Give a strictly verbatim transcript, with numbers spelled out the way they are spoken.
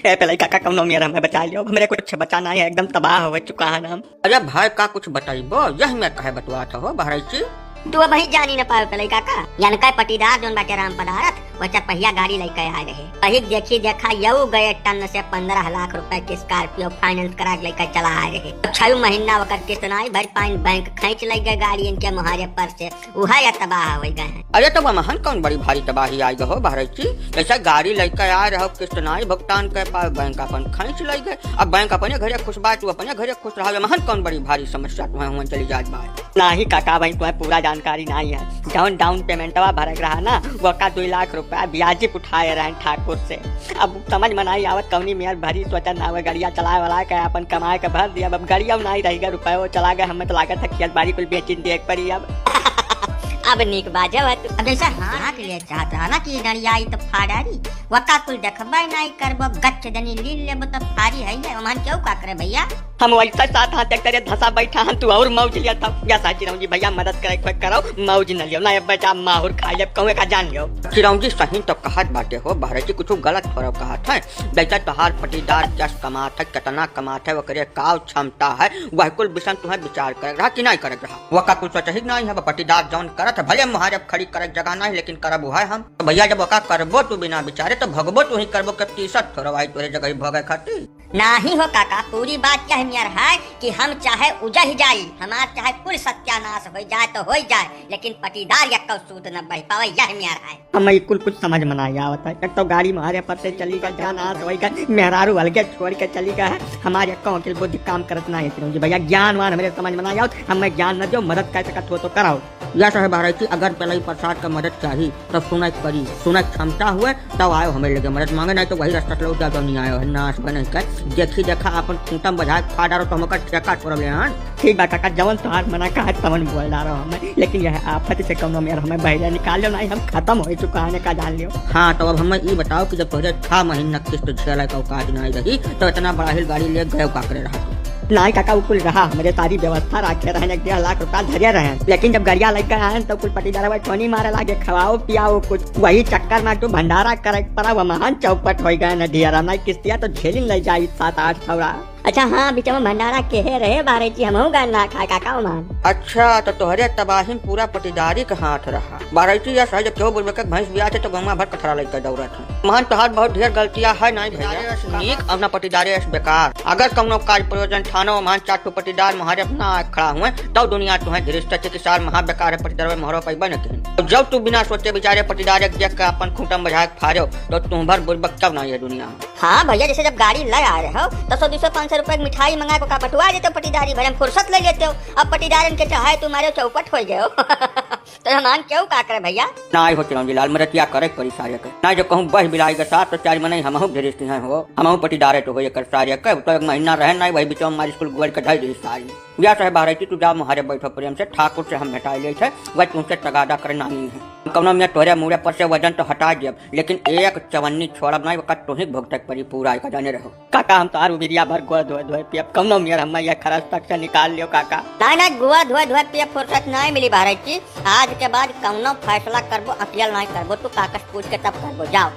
हे पेलई काका, कौनो मेर हमें बचा लियो, हमरे कुछ बचा नाहीं है, एकदम तबाह होइ चुका है ना हम। अरे भाई, का कुछ बताइबो, यह मेर काहे बतवात हो बहरैची? तू अबहीं जानी न पावे पेलई काका, यनका पटीदार जौन बाटे राम पदारथ, वह चरपहिया गाड़ी लइके आए रहे। वही देखी देखा यऊ गए टन से पन्द्रह लाख रुपए के Scorpio finance करा के लइके चला आए रहे। छह महीना वकर किस्त नाई भर पाइन, बैंक खींच लइ गए गाड़ी इनके मुहारे पर से। उहै या तबाह होइ गए हैं। अरे, तो वमहन कौन बड़ी भारी तबाही आइ गए हो बहरैची? जैसे गाड़ी लइके आए रहो, किस्त नाई भुगतान कर पाए, बैंक अपन खींच लइ गए। अब बैंक अपने घरे खुश बा, तू अपने घरे खुश रहो, वमहन कौन बड़ी भारी समस्या तुम्हें हुआ चली जात बा? नाहीं काका, भाई तुम्हें पूरा जानकारी नाहीं है। जौन down paymentवा भरक रहा ना, वका दुई लाख रुपया ब्याजी उठाए रहन ठाकुर से। अब समझ में नाहीं आवत कौनी मेर भरी, सोचा ना हुए गड़िया चलाए वाला के अपन कमाए के भर दिया। अब गड़िया नाहीं रहि गए, रुपयो चला गए, हमें तो लागत है खेत बाड़ी कुल बेचिन दिए के पड़ी अब। अब नीक बाजे हुआ तू। अब जैसे हाँ के लिए चाहत रहा ना कि गड़िया आई तो फाड़ारी, वका कुल देखबे नाहीं करबो, गच्छ दनी लीन लेबो तो फारी है ये, ओमन केहू का करे भैया? हम वैसा सात हाथ एक तरह धसा बैठा हन, तू और मौज लिया था। या साची रहूं जी भैया, मदद करे कोई करो, मौज न लियो ना, अब बचा माहुर खाई लेब, कहूँ का जान लियो। चिरौंजी सही तो कहत बाटे हो बहरैची, कुछ गलत थोड़ा कहत है। जैसा तोहार पटीदार जस कमात है, कितना कमात है, ओकरे का क्षमता है, वह कुल विषय तुम्हें विचार करे रहा कि नहीं करे रहा। वका कुछ सोचही नहीं है, पटीदार जौन करत है, भले मुहारे खड़ी करे जगह नहीं, लेकिन करब हुआ है हम। तो भैया जब वका करबो तू बिना विचारे, तो भगबो तू ही करबो, के तीसत थोड़ा भाई तोरे जगह ही भोगे खातिर। नाहीं हो काका, पूरी बात यह मेर है कि हम चाहे उजह जाई, हमार चाहे कुल सत्यानाश होइ जाए तो होइ जाए, लेकिन पटीदार यक्को सूत न बहि पावे, यह मेर है। हमें कुल कुछ समझ में नाहीं आवत है। एक तो गाड़ी मारे पर से चली गए, जान आस वही गए, मेहरारू अलगे छोड़ के चली गए है। हमारे यक्को अकिल बुद्धि काम करत नाहीं है चिरौंजी भैया, ज्ञान वान हमरे समझ में नाहीं आवत। हमें ज्ञान न दियो, मदद कर सकत हो तो कराओ। या साहेब बहरैची, अगर पेलई प्रसाद का मदद चाही, तब सुनक परी, सुनक क्षमता हुए, तब आयो हमें लगे मदद मांगे, नहीं तो वही रास्ता से लौट जाओ, जो नहीं आयो है, नाश बने कर। देखी देखा, अपन खूंटा में बजाए फाड़ डारो, तो हम ओकर ठेका छोड़ ले हन। ठीक बा काका, जवन तोहार मना कहा, तवन बोल डारो हमें, लेकिन यह आफत से कौनो मेर हमें बहरे निकाल लो, नहीं हम खत्म हो चुका है, का जान लियो। हाँ, तो अब हमें ई बताओ कि जब तोहरे छह महीना किस्त झेले का औकात नहीं रही, तो इतना बड़ा हिल गाड़ी ले गए का करे रहा तू? नाहीं काका, उ कुल रहा, हमरे सारी व्यवस्था रखे रहन, एक डेढ़ लाख रुपया धरे रहन, लेकिन जब गड़िया लइके आयन, तो कुल पटीदारवा टोनी मारे लागे, खवाओ पियाओ कुछ, वही चक्कर में तू भंडारा करे पड़ा, वमहन चौपट होइ गए न ढियरा, नहीं किस्तिया तो झेलिन ले जाई सात आठ छौड़ा। अच्छा हाँ, बीच में भंडारा केहे रहे बहरैची, हमहू गए ना खाए काका ओमहन। अच्छा, तो तोहरे तबाही में पूरा पटीदारी का हाथ रहा। बहरैची या साहेब, जब केहू बोलबे के भैंस बिया थे तो गौवा भर कठरा लइके दौड़त है। ओमहन तोहार बहुत ढेर गलतियाँ है, नहीं भैया। नीक अपना पटीदारे से बेकार। अगर कौनो काज प्रयोजन ठानो, ओमहन चार ठो पटीदार मुहारे अपना आके खड़ा हुए, तब दुनिया तुम्हें धृष्ट है कि सार महा बेकार है, पटीदार में मोहरो पैबा न कहीं। और जब तू बिना सोचे विचारे पटीदार एक देख के अपन खूंटा में बजाए के फाड़ो, तो तुम भर बुड़बक तब ना ये दुनिया में। हाँ भैया, जैसे जब गाड़ी ले आ रहे हो, तो सौ, दो सौ, पाँच सौ रुपए की मिठाई मंगा के ओका बंटवा देते हो पटीदारी भरे में, फुर्सत ले लेते हो। अब पटीदारन के चाहे तुम्हारे चौपट हो गए हो। तो हमान केहू का करे भैया? नाहीं हो चिरौंजी लाल, मदतिया करे के पड़ी सारे के। नाहीं जो कहूँ बह बिलाई के साथ, तो चार मनई हमहू भिरिस्ती हैं हो, हमहू पटीदारे तो हो एकर सारे के। तो एक महीना रहे नाहीं, वही बिचवा मारी स्कूल गोड़ के ढाई दी सारी। या साहेब बहरैची, तू जा मुहारे बैठो प्रेम से, ठाकुर से हम भेटाई ले थे, वह तुमसे तगादा करे नाहीं है। कौनो में तोहरे मुड़े पर से वजन तो हटा दियब, लेकिन एक चवन्नी छोड़ब नाहीं, वक्त तुही भुगते के पड़ी पूरा, एका जाने रहो। काका, हम तोहार उमिरिया भर गोड़ धोए धोए पियब, कौनो मेर हमें यह खरस तक से निकाल लियो काका। नाहीं, नाहीं, गोड़ धोए धोए पियब फुर्सत नाहीं मिली बहरैची। आज के बाद कौनो फैसला करबो, अकेल नाहीं करबो, तू काका से पूछ के तब करबो, जाओ।